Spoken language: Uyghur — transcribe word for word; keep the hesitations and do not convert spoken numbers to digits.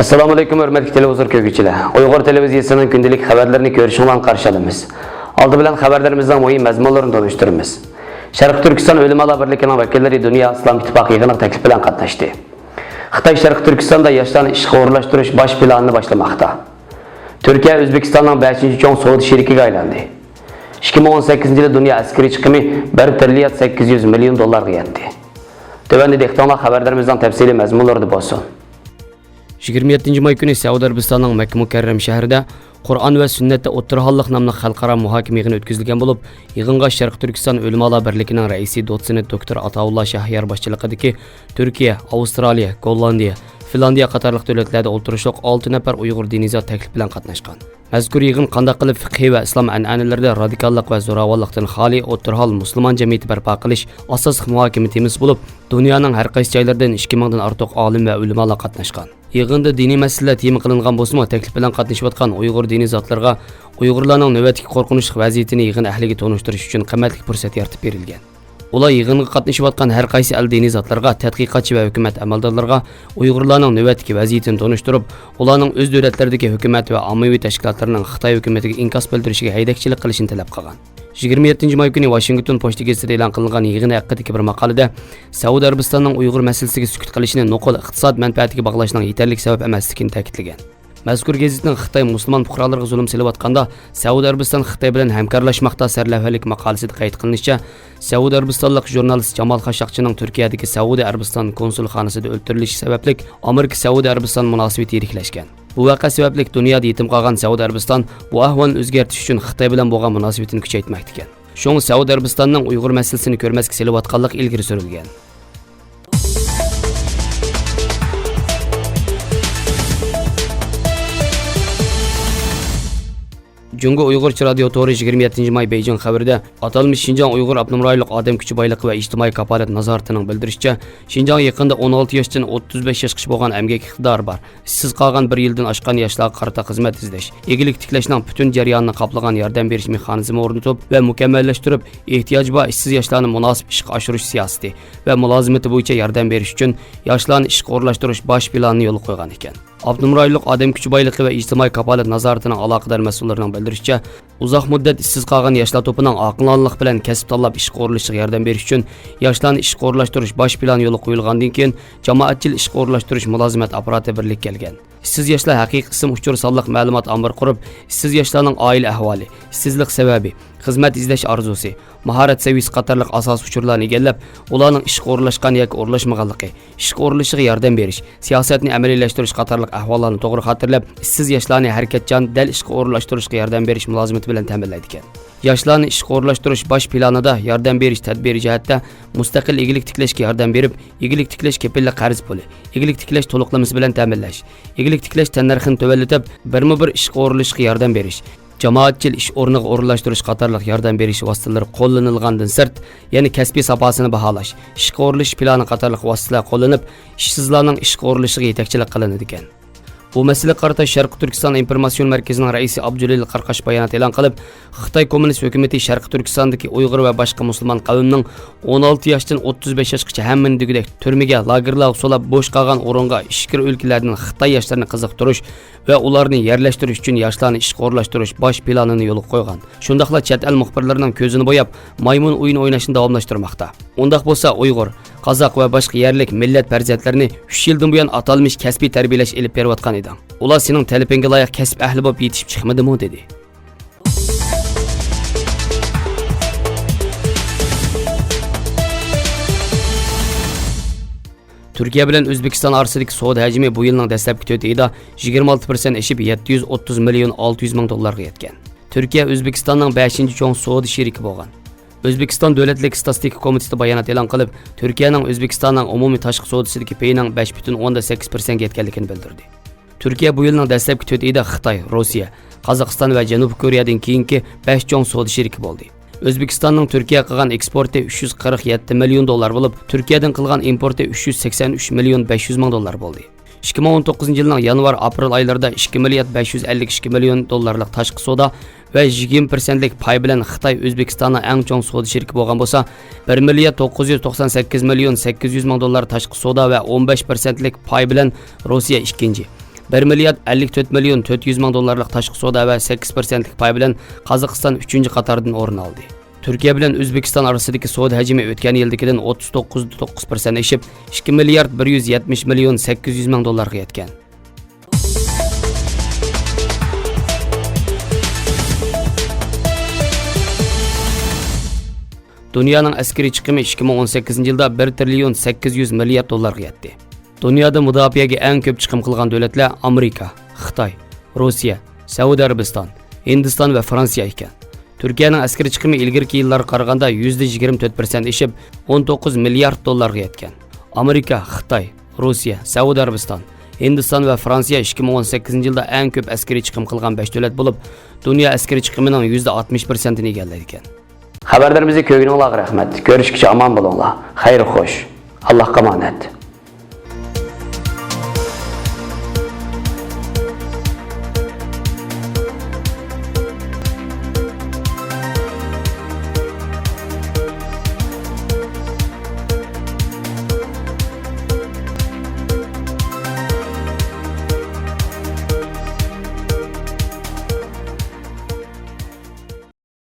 ئەسسالامۇئەلەيكۇم، ھۆرمەتلىك تېلېۋىزور كۆرگۈچىلەر. ئۇيغۇر تېلېۋىزىيىسىنىڭ كۈندىلىك خەۋەرلىرىنى كۆرۈشۈڭلارنى قارشى ئالىمىز. ئالدى بىلەن خەۋەرلىرىمىزنىڭ مۇھىم مەزمۇنلىرىنى تونۇشتۇرىمىز. شەرقىي تۈركىستان ئۆلىمالار بىرلىكىنىڭ ۋەكىللىرى دۇنيا ئىسلام ئىتتىپاقى يىغىنىغا تەكلىپ بىلەن قاتناشتى. خىتاي شەرقىي تۈركىستاندا ياشلارنى ئىشقا ئورۇنلاشتۇرۇش باش پىلانىنى باشلىماقتا. تۈركىيە ئۆزبېكىستاننىڭ بەشىنچى چوڭ سودا شېرىكىگە ئايلاندى. ئىككى مىڭ ئون سەككىزىنچى يىلى دۇنيا ئەسكىرىي چىقىمى بىر تىرىليارد سەككىز يۈز مىليون دوللارغا يەتتى. تۆۋەندە دىققىتىڭلار خەۋەرلىرىمىزنىڭ تەپسىلىي مەزمۇنلىرىدا بولسۇن. يىگىرمە يەتتىنچى ماي كۈنى سەئۇدى ئەرەبىستاننىڭ مەككە مۇكەررەم شەھىرىدە قۇرئان ۋە سۈننەتتە ئوتتۇرا ھاللىق ناملىق خەلقئارا مۇھاكىمە يىغىنى ئۆتكۈزۈلگەن بولۇپ، يىغىنغا شەرقىي تۈركىستان ئۆلىمالار بىرلىكىنىڭ رەئىسى دوتسېنت دوكتور ئاتاۋۇللا شەھرىيار باشچىلىقىدىكى تۈركىيە، ئاۋسترالىيە، گوللاندىيە، فىنلاندىيە قاتارلىق دۆلەتلەردە ئولتۇرۇشلۇق ئالتە نەپەر ئۇيغۇر دىنىي زات تەكلىپ بىلەن قاتناشقان. مەزكۇر يىغىن قانداق قىلىپ فىقھىي ۋە ئىسلام ئەنئەنىلىرىدە رادىكاللىق ۋە زوراۋانلىقتىن خالىي ئوتتۇرا ھال مۇسۇلمان جەمئىيىتى بەرپا قىلىش ئاساسلىق مۇھاكىمە تېمىسى بولۇپ، دۇنيانىڭ ھەر قايسى جايلىرىدىن ئىككى مىڭدىن ئارتۇق ئالىم ۋە ئۆلىمالار قاتناشقان. يىغىندا دىنىي مەسىلىلەر تېما قىلىنغان بولسىمۇ، تەكلىپ بىلەن قاتنىشىۋاتقان ئۇيغۇر دىنىي زاتلىرىغا ئۇيغۇرلارنىڭ نۆۋەتتىكى قورقۇنچلۇق ۋەزىيىتىنى يىغىن ئەھلىگە تونۇشتۇرۇش ئۈچۈن قىممەتلىك پۇرسەت يارىتىپ بېرىلگەن. ئۇلار يىغىنغا قاتنىشىۋاتقان ھەر قايسى ئەل دىنىي زاتلىرىغا، تەتقىقاتچى ۋە ھۆكۈمەت ئەمەلدارلىرىغا ئۇيغۇرلارنىڭ نۆۋەتتىكى ۋەزىيىتىنى تونۇشتۇرۇپ، ئۇلارنىڭ ئۆز دۆلەتلىرىدىكى ھۆكۈمەت ۋە ئاممىۋى تەشكىلاتلىرىنىڭ خىتاي ھۆكۈمىتىگە ئىنكاس بىلدۈرۈشىگە ھەيدەكچىلىك قىلىشىنى تەلەپ قىلغان. يىگىرمە يەتتىنچى ماي كۈنى ۋاشىنگتون پوچتا گېزىتىدە ئېلان قىلىنغان يىغىن ھەققىدىكى بىر ماقالىدە سەئۇدى ئەرەبىستاننىڭ ئۇيغۇر مەسىلىسىگە سۈكۈت قىلىشىنى نوقۇل ئىقتىساد مەنپەئەتىگە باغلاشنىڭ يېتەرلىك سەۋەب ئەمەسلىكىنى تەكىتلىگەن. مەزكۇر گېزىتنىڭ خىتاي مۇسۇلمان پۇقرالىرىغا زۇلۇم سېلىۋاتقاندا سەئۇدى ئەرەبىستان خىتاي بىلەن ھەمكارلاشماقتا سەرلەۋھەلىك ماقالىسىدە قەيت قىلىنىشىچە، سەئۇدى ئەرەبىستانلىق ژۇرنالىست جامال خاشاقچىنىڭ تۈركىيەدىكى سەئۇدى ئەرەبىستان كونسۇلخانىسىدا ئۆلتۈرۈلۈشى سەۋەبلىك ئامېرىكا سەئۇدى ئەرەبىستان مۇناسىۋىتى يىرىكلەشكەن. بۇ ۋەقە سەۋەبلىك دۇنيادا يېتىم قالغان سەئۇدى ئەرەبىستان بۇ ئەھۋالنى ئۆزگەرتىش ئۈچۈن خىتاي بىلەن بولغان مۇناسىۋىتىنى كۈچەيتمەكتىكەن. شۇڭا سەئۇدى ئەرەبىستاننىڭ ئۇيغۇر مەسىلىسىنى كۆرمەسكە سېلىۋاتقانلىقى ئىلگىرى سۈرۈلگەن. جۇڭگو ئۇيغۇرچە رادىيو تورى يىگىرمە يەتتىنچى ماي بېيجىڭ خەۋىرىدە ئاتالمىش شىنجاڭ ئۇيغۇر ئاپتونوم رايونلۇق ئادەم كۈچى بايلىقى ۋە ئىجتىمائىي كاپالەت نازارىتىنىڭ بىلدۈرۈشىچە، شىنجاڭ يېقىندا ئون ئالتە ياشتىن ئوتتۇز بەش ياشقىچە بولغان ئەمگەك ئىقتىدارى بار، ئىشسىز قالغان بىر يىلدىن ئاشقان ياشلارغا قارىتا خىزمەت ئىزدەش، ئىگىلىك تىكلەشنىڭ پۈتۈن جەريانىنى قاپلىغان ياردەم بېرىش مېخانىزمى ئورنىتىپ ۋە مۇكەممەللەشتۈرۈپ، ئېھتىياجى بار ئىشسىز ياشلارنى مۇناسىپ ئىشقا ئاشۇرۇش سىياسىتى ۋە مۇلازىمىتى بويىچە ياردەم بېرىش ئۈچۈن ياشلارنى ئىشقا ئورۇنلاشتۇرۇش باش پىلانىنى يولغا قويغان ئىكەن. ئاپتونوم رايونلۇق ئادەم كۈچى بايلىقى ۋە ئىجتىمائىي كاپالەت نازارىتىنىڭ ئالاقىدار مەسئۇللىرىنىڭ بىلدۈرۈشىچە، ئۇزاق مۇددەت ئىشسىز قالغان ياشلار توپىنىڭ ئاقىلانىلىق بىلەن كەسىپ تاللاپ ئىشقا ئورۇنلىشىشىغا ياردەم بېرىش ئۈچۈن ياشلارنى ئىشقا ئورۇنلاشتۇرۇش باش پىلانى يولغا قويۇلغاندىن كېيىن، جامائەتچىل ئىشقا ئورۇنلاشتۇرۇش مۇلازىمەت ئاپپاراتى بىرلىككە كەلگەن. ئىشسىز ياشلار ھەقىقىي ئىسىم ئۇچۇر سانلىق مەلۇمات ئامبىرى قۇرۇپ، ئىشسىز ياشلارنىڭ ئائىلە ئەھۋالى، ئىشسىزلىق سەۋەبى، خىزمەت ئىزدەش ئارزۇسى، ماھارەت سەۋىيىسى قاتارلىق ئاساسىي ئۇچۇرلارنى ئىگىلەپ، ئۇلارنىڭ ئىشقا ئورۇنلاشقان ياكى ئورۇنلاشمىغانلىقى، ئىشقا ئورۇنلىشىشىغا ياردەم بېرىش، سىياسەتنى ئەمەلىيلەشتۈرۈش قاتارلىق ئەھۋاللارنى توغرا خاتىرىلەپ، ئىشسىز ياشلارنى ھەرىكەتچان، دەل ئىشقا ئورۇنلاشتۇرۇشقا ياردەم بېرىش مۇلازىمىتى بىلەن تەمىنلەيدىكەن. ياشلارنى ئىشقا ئورۇنلاشتۇرۇش باش پىلانىدا ياردەم بېرىش تەدبىرى جەھەتتە مۇستەقىل ئىگىلىك تىكلەشكە ياردەم بېرىپ، ئىگىلىك تىكلەش كېپىللىك قەرز پۇلى، ئىگىلىك تىكلەش تولۇقلىمىسى بىلەن تەمىنلەش، ئىگىلىك تىكلەش تەننەرخىنى تۆۋەنلىتىپ، بىرمۇ بىر ئىشقا ئورۇنلىشىشقا ياردەم بېرىش، جامائەتچىل ئىش ئورنىغا ئورۇنلاشتۇرۇش قاتارلىق ياردەم بېرىش ۋاسىتىلىرى قوللىنىلغاندىن سىرت، يەنە كەسپىي ساپاسىنى باھالاش، ئىشقا ئورۇنلىشىش پىلانى قاتارلىق ۋاسىتىلەر قوللىنىپ، ئىشسىزلارنىڭ ئىشقا ئورۇنلىشىشىغا يېتەكچىلىك قىلىنىدىكەن. بۇ مەسىلىگە قارىتا شەرقىي تۈركىستان ئىنفورماتسىيون مەركىزىنىڭ رەئىسى ئابدۇلىل قاراقاش بايانات ئېلان قىلىپ، خىتاي كوممۇنىست ھۆكۈمىتى شەرقىي تۈركىستاندىكى ئۇيغۇر ۋە باشقا مۇسۇلمان قەۋمنىڭ ئون ئالتە ياشتىن ئوتتۇز بەش ياشقىچە ھەممىنى دېگۈدەك تۈرمىگە، لاگېرلارغا سولاپ، بوش قالغان ئورۇنغا ئىچكىرى ئۆلكىلەردىن خىتاي ياشلىرىنى قىزىقتۇرۇش ۋە ئۇلارنى يەرلەشتۈرۈش ئۈچۈن ياشلارنى ئىشقا ئورۇنلاشتۇرۇش باش پىلانىنى يولغا قويغان. شۇنداقلا چەت ئەل مۇخبىرلىرىنىڭ كۆزىنى بوياپ، مايمۇن ئويۇنى ئويناشنى داۋاملاشتۇرماقتا. ئۇنداق بولسا ئۇيغۇر، قازاق ۋە باشقا يەرلىك مىللەت پەرزەنتلىرىنى ئۈچ يىلدىن بۇيان ئاتالمىش كەسپىي تەربىيەلەش ئېلىپ بېرىۋاتقان ئىدىڭ. ئۇلار سېنىڭ تەلىپىڭگە لايىق كەسىپ ئەھلى بولۇپ يېتىشىپ چىقمىدىمۇ؟ دېدى. تۈركىيە بىلەن ئۆزبېكىستان ئارىسىدىكى سودا ھەجمى بۇ يىلنىڭ دەسلەپكى تۆت ئېيىدا يىگىرمە ئالتە پىرسەنت ئېشىپ، يەتتە يۈز ئوتتۇز مىليون ئالتە يۈز مىڭ دوللارغا يەتكەن. تۈركىيە ئۆزبېكىستاننىڭ بەشىنچى چوڭ سودا شېرىكى بولغان. ئۆزبېكىستان دۆلەتلىك ئىستاتىستىكا كومىتېتى بايانات ئېلان قىلىپ، تۈركىيەنىڭ ئۆزبېكىستاننىڭ ئومۇمىي تاشقى سودىسىدىكى پېيىنىڭ بەش پۈتۈن ئوندىن سەككىز پىرسەنتكە يەتكەنلىكىنى بىلدۈردى. تۈركىيە بۇ يىلنىڭ دەسلەپكى تۆت ئېيىدا خىتاي، روسىيە، قازاقىستان ۋە جەنۇبىي كورېيەدىن كېيىنكى بەش چوڭ سودا شېرىكى بولدى. ئۆزبېكىستاننىڭ تۈركىيەگە قىلغان ئېكسپورتى ئۈچ يۈز قىرىق يەتتە مىليون دوللار بولۇپ، تۈركىيەدىن قىلغان ئىمپورتى ئۈچ يۈز سەكسەن ئۈچ مىليون بەش يۈز مىڭ دوللار بولدى. ئىككى مىڭ ئون توققۇزىنچى يىلنىڭ يانۋار، ئاپرېل ئايلىرىدا ئىككى مىليارد بەش يۈز ئەللىك ئىككى مىليون دوللارلىق تاشقى سودا ۋە يىگىرمە پىرسەنتلىك پاي بىلەن خىتاي ئۆزبېكىستاننىڭ ئەڭ چوڭ سودا شېرىكى بولغان بولسا، بىر مىليارد توققۇز يۈز توقسان سەككىز مىليون سەككىز يۈز مىڭ دوللار تاشقى سودا ۋە ئون بەش پىرسەنتلىك پاي بىلەن روسىيە ئىككىنچى. بىر مىليارد ئەللىك تۆت مىليون تۆت يۈز مىڭ دوللارلىق تاشقى سودا ۋە سەككىز پىرسەنتلىك پاي بىلەن قازاقىستان ئۈچىنچى قاتاردىن ئورۇن ئالدى. تۈركىيە بىلەن ئۆزبېكىستان ئارىسىدىكى سودا ھەجمى ئۆتكەن يىلدىكىدىن ئوتتۇز توققۇز توققۇز پىرسەنت ئېشىپ، ئىككى مىليارد بىر يۈز يەتمىش مىليون سەككىز يۈز مىڭ دوللارغا يەتكەن. دۇنيانىڭ ئەسكىرىي چىقىمى ئىككى مىڭ ئون سەككىزىنچى يىلدا بىر تىرىليون سەككىز يۈز مىليارد دوللارغا يەتتى. دۇنيادا مۇداپىئەگە ئەڭ كۆپ چىقىم قىلغان دۆلەتلەر ئامېرىكا، خىتاي، روسىيە، سەئۇدى ئەرەبىستان، ھىندىستان ۋە فرانسىيە ئىكەن. تۈركىيەنىڭ ئەسكىرىي چىقىمى ئىلگىرىكى يىللارغا قارىغاندا يۈزدە يىگىرمە تۆت پىرسەنت ئېشىپ، ئون توققۇز مىليارد دوللارغا يەتكەن. ئامېرىكا، خىتاي، روسىيە، سەئۇدى ئەرەبىستان، ھىندىستان ۋە فرانسىيە ئىككى مىڭ ئون سەككىزىنچى يىلدا ئەڭ كۆپ ئەسكىرىي چىقىم قىلغان بەش دۆلەت بولۇپ، دۇنيا ئەسكىرىي چىقىمىنىڭ يۈزدە ئاتمىش پىرسەنتىنى ئىگىلەيدىكەن. خەۋەرلىرىمىزنى كۆرگىنىڭلارغا رەھمەت. كۆرۈشكىچە ئامان بولۇڭلار. خەير خوش. ئاللاھقا ئامانەت.